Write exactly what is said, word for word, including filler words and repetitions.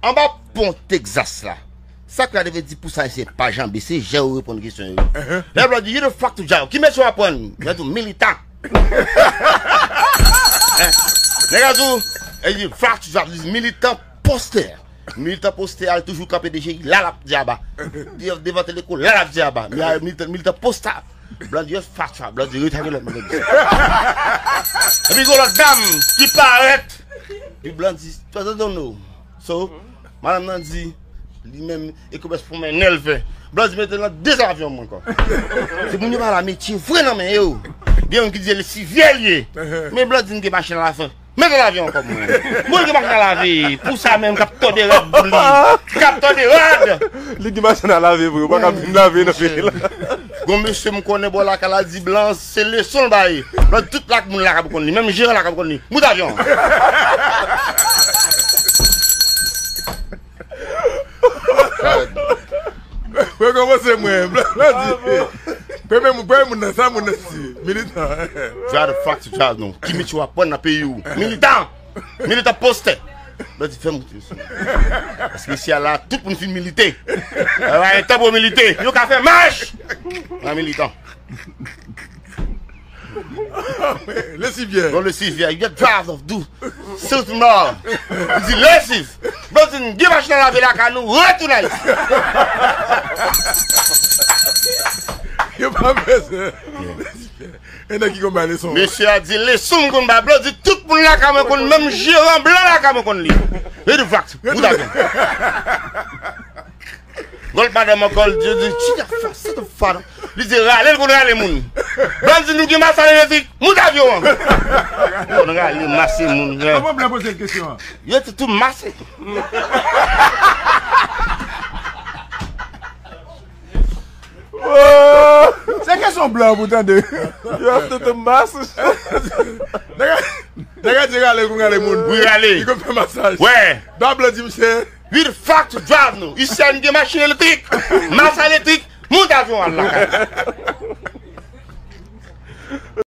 Anba pon Texas la. Sa k la te vle di pou sa, se pa janbe, se jan yo reponn kesyon yo. Lè Blan di, "You the fuck to job." Ki metye w aprann? Mwen di w, "Militan." Nèg la di w, e di, "Fuck to job," li di, "Militan postè." Militan postè al toujou kanpe deje, la l ap di aba. Devan teleko, la l ap di aba. Militan, militan postè. Blan di, "Yo, fuck to job." Blan di, "Rete ak lòt mwen." Epi gon lòt dam ki parèt. Epi Blan di, "Don't know." So, madanm nan di, li menm, e komès pou mennen l fè. Blan di, "Mete l nan dezavyon mwen ankò." Se moun yo pa la metye vre nan men yo. Gen youn ki di, "Lesivyè l ye." Men Blan di, "M gen machin a lave. Mete l avyon ankò mwen." Moun gen machin a lave. Pou sa menm, k ap tòde rad pou li. K ap tòde rad. Li gen machin a lave vre, ou pa ka vin lave nan peyi la. Gon mesye m konnen bò lakay la di Blan, se leson l bay. Blan di tout lak moun lakay pou konn li. Menm jeran lakay pou konn li. Mout avyon. Mwen kòmanse mwen, Blan, Blan di. Premye moun, premye moun nan, sa moun nan di, militan. Try to fuck to try nou. Ki metye w aprann nan peyi w? Militan! Militan postè! Blan di fè moute sou. Paske isi a la, tout moun fin milite. Alright, tan pou milite. Yo ka fè mach! An militan. Lesivyè. Bon, lesivyè. You get drive of do. Silk mò. Li di lesiv. Bon, di n gen machin a lave lakay nou, retounen Ayiti. Yo pa bezwen. Lesivyè. E nèg ki konn bay leson. Mesye a di leson m konn bay Blan, di tout moun lakay mwen konn, menm jeran blan lakay mwen konn li. Redi vaks, ou ta gen. Gòl madanm ankò, l di, di, "Chita fa, se te fa, non?" Li di, "Rale, l konn rale moun." Blan di, "Nou gen masal elektrik, mout avyon an." Konn rale, mase moun, wi. Kòman Blan poze l kesyon an? Yo te tou mase. Se kesyon Blan pou tande. Yo te tou mase. Nèg a, nèg a di rale, l konn rale moun. Wi, rale. Li konn fè masaj. Wè. Ba Blan di, misye. We the fuck to drive nou. Isi a n gen machin elektrik. Masa elektrik. Mout avyon al lakay.